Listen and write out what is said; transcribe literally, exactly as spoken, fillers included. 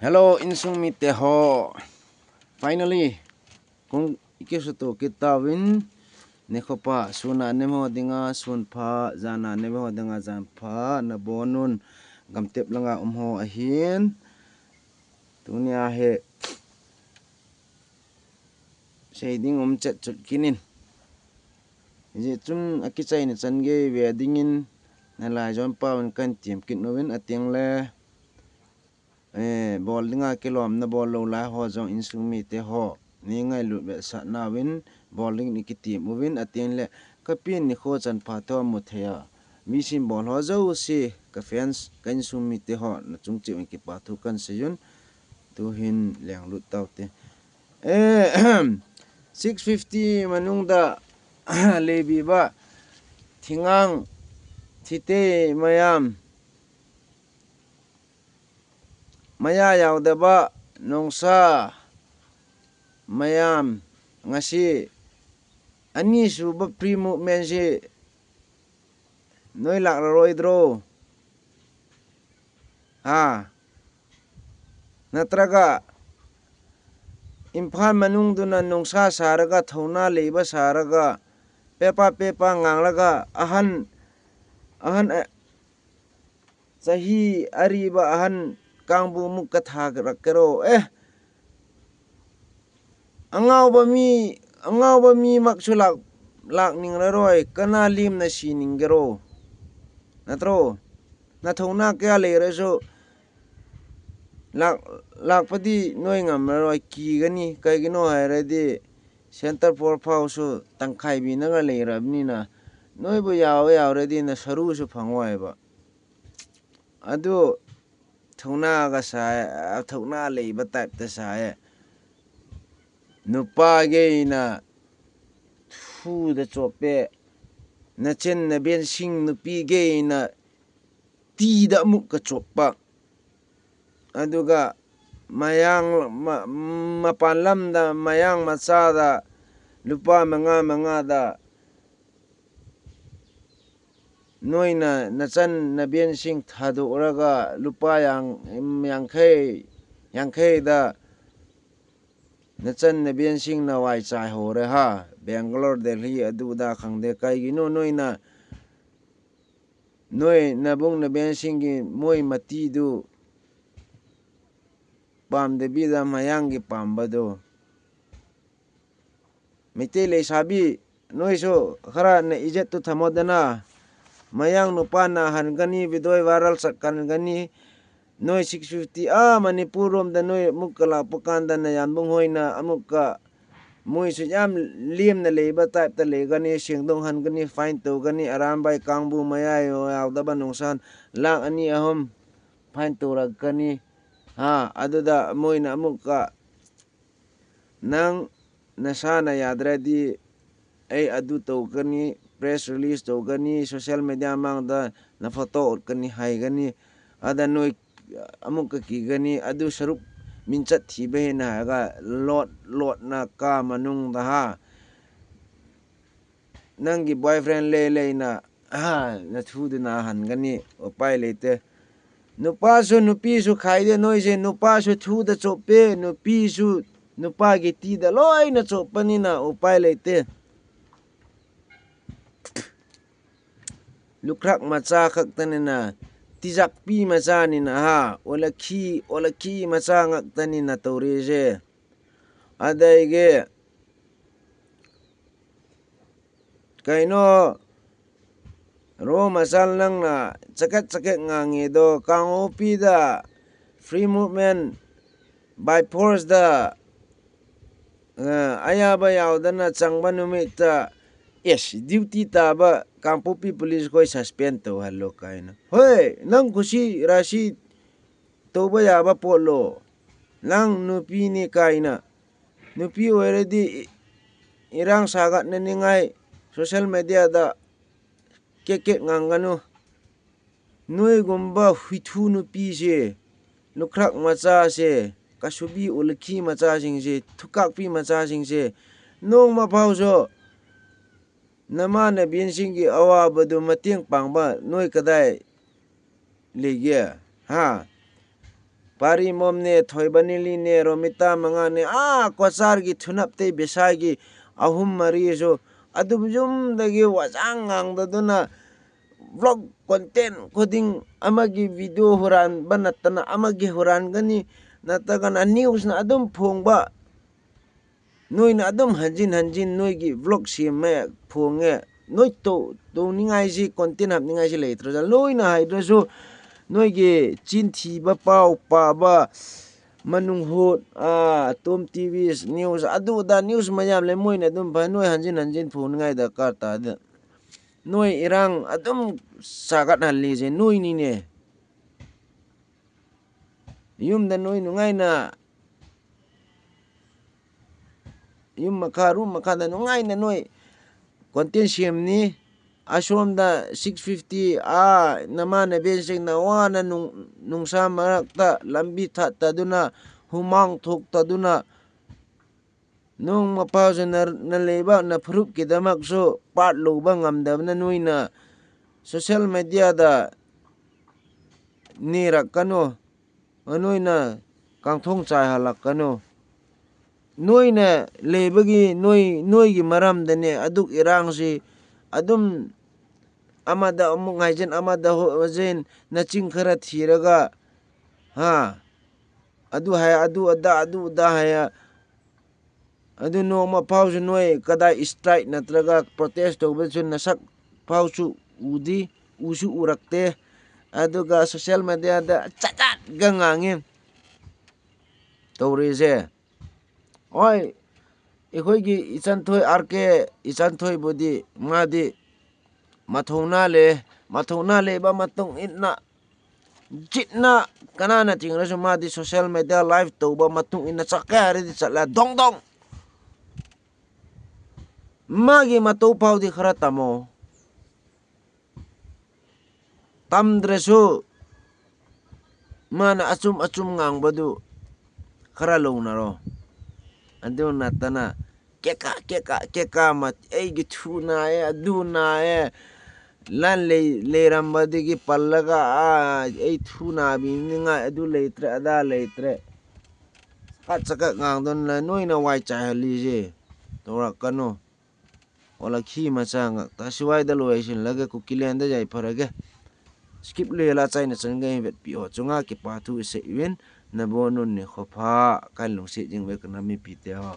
Hello, insung mite ho. Finally, kung ikisutu kitawin, nekhopa suna nemo dinga sunpha, jana nemo dinga janpha, nabonun gamtep langa umho ahin. Tunia he seiding umchet chut kinin. Iji chun akichai na chan ge wedding in nalai jon paun kan tiam kit novin ating le. Eh, bol dinga kilom na bol lo lai ho jong insung mite ho. Ni ngailut ve sa nawin bol ding ni kitiam uvin ating le kapin ni kho chan pha tho mu thei a. Mi sim bol ho jouse ka fans ka insung mite ho na chung chiu in kipa thu kan seiyun. Tuhin lenglut taute. Eh, six fifty manung da lebi ba thingang thite mayam maya yaudaba nungsa mayam ngasi anisuba free movement si noi lak raroi dro. Ha. Natraga Imphal manung duna nungsa saraga thauna leiba saraga pepa pepa nganglaga ahan ahan eh, sahi ariba ahan kangbu muk katha rakero eh. Angauba mi angauba mi maksu lak lak ning raroi kana lim na si ning gero. Natro. Na thauna kaya leira so lak lak padi noi ngam raroi ki gani kai gino hai radi center for pau so tangkhai bi na ga leira bini na noi bu yau yau radi na saru so phangwai ba. Adu thauna ga sa thauna leiba type ta sa nupa geina thuda chope nachin na bensing nupi geina tida muk ka chopa. Aduga mayang ma, mapan lamda mayang machada lupa manga manga da noina nachan na bensing thadu uraga lupa yang yang khe ꯌꯥꯡꯈꯩꯗ ꯅꯆꯟ ꯅꯕꯦꯟꯁꯤꯡꯅ ꯋꯥꯏ ꯆꯥꯏꯍꯧꯔꯦ ꯍꯥ꯫ ꯕꯦꯡꯒꯂꯣꯔ, ꯗꯦꯜꯍꯤ, ꯑꯗꯨꯗ ꯈꯪꯗꯦ꯫ ꯀꯩꯒꯤꯅꯣ ꯅꯣꯏꯅ, ꯅꯣꯏ ꯅꯕꯨꯡ ꯅꯕꯦꯟꯁꯤꯡꯒꯤ ꯃꯣꯏ ꯃꯇꯤꯗꯨ ꯄꯥꯝꯗꯕꯤꯗ ꯃꯌꯥꯡꯒꯤ ꯄꯥꯝꯕꯗꯣ? ꯃꯩꯇꯩ ꯂꯩꯁꯥꯕꯤ, ꯅꯣꯏꯁꯨ ꯈꯔ ꯅ ꯏꯖꯠꯇꯨ ꯊꯝꯃꯣꯗꯅ꯫ ꯃꯌꯥꯡ ꯅꯨꯄꯥꯅ ꯍꯟꯒꯅꯤ, video viral ꯆꯠꯀꯟꯒꯅꯤ꯫ ꯅꯣꯏ ꯁꯤꯛꯁ ꯐꯤꯐꯇꯤ ꯑꯥ ꯃꯅꯤꯄꯨꯔ ꯔꯣꯝꯗ ꯅꯣꯏ ꯑꯃꯨꯛꯀ ꯂꯥꯛꯄ ꯀꯥꯟꯗ ꯅꯌꯥꯝꯕꯨꯡ ꯍꯣꯏꯅ ꯑꯃꯨꯛꯀ ꯃꯣꯏꯁꯨ ꯌꯥꯝ ꯂꯦꯝꯅ ꯂꯩꯕ type ꯇ ꯂꯩꯒꯅꯤ, ꯁꯦꯡꯗꯣꯛꯍꯟꯒꯅꯤ, fine ꯇꯧꯒꯅꯤ, ꯑꯔꯥꯝꯕꯥꯏ ꯀꯥꯡꯕꯨ ꯃꯌꯥꯏ ꯌꯥꯎꯗꯕ ꯅꯨꯡꯁꯥꯟ ꯂꯥꯛ ꯑꯅꯤ ꯑꯍꯨꯝ fine ꯇꯧꯔꯛꯀꯅꯤ꯫ ꯍꯥ, ꯑꯗꯨꯗ ꯃꯣꯏꯅ ꯑꯃꯨꯛꯀ ꯅꯪ ꯅꯁꯥꯅ ꯌꯥꯗ꯭ꯔꯗꯤ ꯑꯩ ꯑꯗꯨ ꯇꯧꯒꯅꯤ, press release ꯇꯧꯒꯅꯤ, social media ꯃꯥꯡꯗ ꯅ photo ꯎꯠꯀꯅꯤ ꯍꯥꯏꯒꯅꯤ꯫ ꯑꯗ ꯅꯣꯏ ꯑꯃꯨꯛꯀ ꯀꯤꯒꯅꯤ꯫ ꯑꯗꯨ ꯁꯔꯨꯛ ꯃꯤꯡꯆꯠ ꯊꯤꯕ ꯍꯦꯟꯅ ꯍꯥꯏꯔꯒ ꯂꯣꯠ ꯂꯣꯠꯅ ꯀꯥ ꯃꯅꯨꯡꯗ ꯍꯥ, ꯅꯪꯒꯤ boyfriend ꯂꯩ ꯂꯩꯅ, ꯑꯍ, ꯅꯊꯨꯗꯨꯅ ꯍꯟꯒꯅꯤ꯫ ꯎꯄꯥꯏ ꯂꯩꯇꯦ꯫ ꯅꯨꯄꯥꯁꯨ ꯅꯨꯄꯤꯁꯨ ꯈꯥꯏꯗꯦ ꯅꯣꯏꯁꯦ꯫ ꯅꯨꯄꯥꯁꯨ ꯊꯨꯗ ꯆꯣꯞꯄꯦ, ꯅꯨꯄꯤꯁꯨ ꯅꯨꯄꯥꯒꯤ ꯇꯤꯗ ꯂꯣꯏꯅ ꯆꯣꯞꯄꯅꯤꯅ ꯎꯄꯥꯏ ꯂꯩꯇꯦ꯫ ꯂꯨꯈ꯭ꯔꯛ ꯃꯆꯥ ꯈꯛꯇꯅꯤꯅ, ꯇꯤꯖꯥꯛꯄꯤ ꯃꯆꯥꯅꯤꯅ ꯍꯥ, ꯑꯣꯂꯛꯈꯤ, ꯑꯣꯂꯛꯈꯤ ꯃꯆꯥ ꯉꯥꯛꯇꯅꯤꯅ ꯇꯧꯔꯤꯁꯦ꯫ ꯑꯗꯒꯤ ꯀꯩꯅꯣ, ꯔꯣ ꯃꯆꯥꯜ, ꯅꯪꯅ ꯆꯀꯠ ꯆꯀꯠ ꯉꯥꯡꯉꯤꯗꯣ, ꯀꯥꯡꯍꯧꯄꯤꯗ free movement by force ꯗ, ꯑ, ꯑꯌꯥꯕ ꯌꯥꯎꯗꯅ ꯆꯪꯕ ꯅꯨꯃꯤꯠꯇ, ꯑꯦꯁ, duty ꯇꯥꯕ ꯀꯥꯡꯄꯣꯛꯄꯤ police ꯈꯣꯏ suspend ꯇꯧꯍꯜꯂꯣ ꯀꯥꯏꯅ꯫ ꯍꯣꯏ, ꯅꯪ ꯈꯨꯁꯤ ꯔꯥꯁꯤ ꯇꯧꯕ ꯌꯥꯕ ꯄꯣꯠꯂꯣ? ꯅꯪ ꯅꯨꯄꯤꯅꯤ ꯀꯥꯏꯅ, ꯅꯨꯄꯤ ꯑꯣꯏꯔꯗꯤ ꯏ-, ꯏꯔꯥꯡ ꯁꯥꯒꯠꯅꯅꯤꯡꯉꯥꯏ social media ꯗ ꯀꯦꯛ ꯀꯦꯛ ꯉꯥꯡꯒꯅꯨ꯫ ꯅꯣꯏꯒꯨꯝꯕ ꯍꯨꯏꯊꯨ ꯅꯨꯄꯤꯁꯦ, ꯂꯨꯈ꯭ꯔꯛ ꯃꯆꯥꯁꯦ, ꯀꯁꯨꯕꯤ ꯎꯂꯈꯤ ꯃꯆꯥꯁꯤꯡꯁꯦ, ꯊꯨꯀꯥꯛꯄꯤ ꯃꯆꯥꯁꯤꯡꯁꯦ, ꯅꯣꯡꯃ ꯐꯥꯎꯁꯨ ꯅꯃꯥꯟꯅꯕꯤꯁꯤꯡꯒꯤ ꯑꯋꯥꯕꯗꯨ ꯃꯇꯦꯡ ꯄꯥꯡꯕ ꯅꯣꯏ ꯀꯗꯥꯏ ꯂꯩꯒꯦ? ꯍꯥ? ꯄꯥꯔꯤꯃꯣꯝꯅꯦ, ꯊꯣꯏꯕꯅꯤꯂꯤꯅꯦ, ꯔꯣꯃꯤꯇꯥ ꯃꯉꯥꯅꯦ, ꯑꯥ ꯀꯣꯆꯥꯔꯒꯤ ꯊꯨꯅꯞꯇꯩ ꯕꯤꯁꯥꯏꯒꯤ ꯑꯍꯨꯝ ꯃꯔꯤꯁꯨ ꯑꯗꯨꯝ ꯌꯨꯝꯗꯒꯤ ꯋꯥꯖꯥꯡ ꯉꯥꯡꯗꯗꯨꯅ vlog content ꯈꯨꯗꯤꯡ ꯑꯃꯒꯤ video ꯍꯨꯔꯥꯟꯕ ꯅꯠꯇꯅ ꯑꯃꯒꯤ ꯍꯨꯔꯥꯟꯒꯅꯤ, ꯅꯠꯇ꯭ꯔꯒꯅ newsꯅ ꯑꯗꯨꯝ ꯐꯣꯡꯕ꯫ ꯅꯣꯏꯅ ꯑꯗꯨꯝ ꯍꯟꯖꯤꯟ ꯍꯟꯖꯤꯟ ꯅꯣꯏꯒꯤ vlog ꯁꯦꯝꯃꯦ, ꯐꯣꯡꯉꯦ꯫ ꯅꯣꯏ ꯇꯧ-, ꯇꯧꯅꯤꯡꯉꯥꯏꯁꯤ, content ꯍꯥꯞꯅꯤꯡꯉꯥꯏꯁꯤ ꯂꯩꯇ꯭ꯔꯣ? ꯂꯣꯏꯅ ꯍꯥꯏꯗ꯭ꯔꯁꯨ ꯅꯣꯏꯒꯤ ꯆꯤꯟꯊꯤꯕ ꯄꯥꯎ ꯄꯥꯕ, ꯃꯅꯨꯡ ꯍꯨꯠ, ꯑꯥ, ꯇꯣꯝ ꯇꯤꯚꯤ news, ꯑꯗꯨ ꯑꯗꯥ news ꯃꯌꯥꯝ ꯂꯩ, ꯃꯣꯏꯅ ꯑꯗꯨꯝ ꯐ-, ꯅꯣꯏ ꯍꯟꯖꯤꯟ ꯍꯟꯖꯤꯟ ꯐꯣꯡꯅꯤꯡꯉꯥꯏ ꯗꯔꯀꯥꯔ ꯇꯥꯗꯦ꯫ ꯅꯣꯏ ꯏꯔꯥꯡ ꯑꯗꯨꯝ ꯁꯥꯒꯠꯍꯜꯂꯤꯁꯦ ꯅꯣꯏꯅꯤꯅꯦ꯫ ꯌꯨꯝꯗ ꯅꯣꯏ ꯅꯨꯡꯉꯥꯏꯅ, ꯌꯨꯝ ꯃꯈꯥ, room ꯃꯈꯥꯗ ꯅꯨꯡꯉꯥꯏꯅ ꯅꯣꯏ content ꯁꯦꯝꯅꯤ꯫ ꯑꯁꯣꯝꯗ six fifty, ꯑꯥ, ꯅꯃꯥꯟꯅꯕꯤꯁꯤꯡꯅ ꯋꯥꯅ ꯅꯨꯡ-, ꯅꯨꯡꯁꯥ ꯃꯔꯛꯇ ꯂꯝꯕꯤ ꯊꯠꯇꯗꯨꯅ, ꯍꯨꯃꯥꯡ ꯊꯣꯛꯇꯗꯨꯅ, ꯅꯣꯡꯃ ꯐꯥꯎꯁꯨ ꯅ-, ꯅ ꯂꯩꯕꯥꯛ, ꯅ ꯐꯨꯔꯨꯞꯀꯤꯗꯃꯛꯁꯨ part ꯂꯧꯕ ꯉꯝꯗꯕꯅ ꯅꯣꯏꯅ social mediaꯗ ꯅꯤꯔꯛꯀꯅꯨ, ꯅꯣꯏꯅ ꯀꯥꯡꯊꯣꯡ ꯆꯥꯏꯍꯜꯂꯛꯀꯅꯨ꯫ ꯅꯣꯏꯅ ꯂꯩꯕꯒꯤ, ꯅꯣꯏ, ꯅꯣꯏꯒꯤ ꯃꯔꯝꯗꯅꯦ ꯑꯗꯨꯛ ꯏꯔꯥꯡꯁꯤ ꯑꯗꯨꯝ ꯑꯃꯗ ꯑꯃꯨꯛ ꯍꯥꯏꯖꯤꯟ, ꯑꯃꯗ ꯍꯣ-, ꯍꯥꯏꯖꯤꯟ, ꯅꯆꯤꯟ ꯈꯔ ꯊꯤꯔꯒ, ꯍꯥ? ꯑꯗꯨ ꯍꯥꯏ, ꯑꯗꯨ ꯑꯗꯥ, ꯑꯗꯨ ꯑꯗꯥ ꯍꯥꯏ꯫ ꯑꯗꯨ ꯅꯣꯡꯃ ꯐꯥꯎꯁꯨ ꯅꯣꯏ ꯀꯗꯥꯏ strike ꯅꯠꯇ꯭ꯔꯒ protest ꯇꯧꯕꯁꯨ ꯅꯁꯛ ꯐꯥꯎꯁꯨ ꯎꯗꯤ, ꯎꯁꯨ ꯎꯔꯛꯇꯦ꯫ ꯑꯗꯨꯒ social mediaꯗ ꯆꯠ ꯆꯠꯒ ꯉꯥꯡꯉꯤ ꯇꯧꯔꯤꯁꯦ꯫ ꯍꯣꯏ, ꯑꯩꯈꯣꯏꯒꯤ ꯏꯆꯟꯊꯣꯏ, ꯑꯥꯔ ꯀꯦ ꯏꯆꯟꯊꯣꯏꯕꯨꯗꯤ ꯃꯥꯗꯤ ꯃꯊꯧꯅꯥ ꯂꯩ, ꯃꯊꯧꯅꯥ ꯂꯩꯕ ꯃꯇꯨꯡ ꯏꯟꯅ ꯖꯤꯠꯅ ꯀꯅꯥꯅ ꯊꯤꯡꯉꯁꯨ ꯃꯥꯗꯤ social media live ꯇꯧꯕ ꯃꯇꯨꯡ ꯏꯟꯅ ꯆꯠꯀꯦ ꯍꯥꯏꯔꯗꯤ ꯆꯠꯂꯦ, ꯗꯣꯡ ꯗꯣꯡ꯫ ꯃꯥꯒꯤ ꯃꯇꯧ ꯐꯥꯎꯗꯤ ꯈꯔ ꯇꯝꯃꯣ꯫ ꯇꯝꯗ꯭ꯔꯁꯨ ꯃꯥꯅ ꯑꯆꯨꯝ ꯑꯆꯨꯝ ꯉꯥꯡꯕꯗꯨ ꯈꯔ ꯂꯧꯅꯔꯣ꯫ ꯑꯗꯨ ꯅꯠꯇꯅ ꯀꯦꯀꯥ, ꯀꯦꯀꯥ, ꯀꯦꯀꯥ ꯃꯠ-, "ꯑꯩꯒꯤ ꯊꯨ ꯅꯥꯏꯌꯦ, ꯑꯗꯨ ꯅꯥꯏꯌꯦ, ꯂꯥꯟ ꯂꯩ-, ꯂꯩꯔꯝꯕꯗꯒꯤ ꯄꯜꯂꯒ, ꯑꯥ, ꯑꯩ ꯊꯨ ꯅꯥꯕꯤꯅꯤꯡꯉꯥꯏ ꯑꯗꯨ ꯂꯩꯇ꯭ꯔꯦ, ꯑꯗꯥ ꯂꯩꯇ꯭ꯔꯦ꯫ ꯆꯀꯠ ꯆꯀꯠ ꯉꯥꯡꯗꯨꯅ ꯅꯣꯏꯅ ꯋꯥꯏ ꯆꯥꯏꯍꯜꯂꯤꯁꯦ꯫ ꯇꯧꯔꯛꯀꯅꯨ꯫ ꯑꯣꯂꯛꯈꯤ ꯃꯆꯥ ꯉꯥꯛꯇ꯫ ꯁ꯭ꯋꯥꯏꯗ ꯂꯣꯏꯁꯤꯜꯂꯒꯦ꯫ ꯀꯨꯀꯤꯂꯦꯟꯗ ꯌꯥꯏꯐꯔꯒꯦ꯫ Skip ꯂꯦꯂꯥ ꯆꯥꯏꯅ ꯆꯪꯒꯩ ꯍꯦꯟꯕꯦꯠꯄꯤꯌꯣ꯫ ꯆꯨꯉꯥꯛꯀꯤ ꯄꯥꯊꯨ ꯏꯁꯩ ꯏꯋꯤꯟ ꯅꯕꯣ ꯅꯨꯟꯅꯤ ꯈꯣꯐꯥ꯫ ꯀꯥꯏ ꯅꯨꯡꯁꯤꯠ ꯌꯦꯡꯕ ꯀꯅꯥꯃꯤ ꯄꯤꯇꯦ ꯍꯣ꯫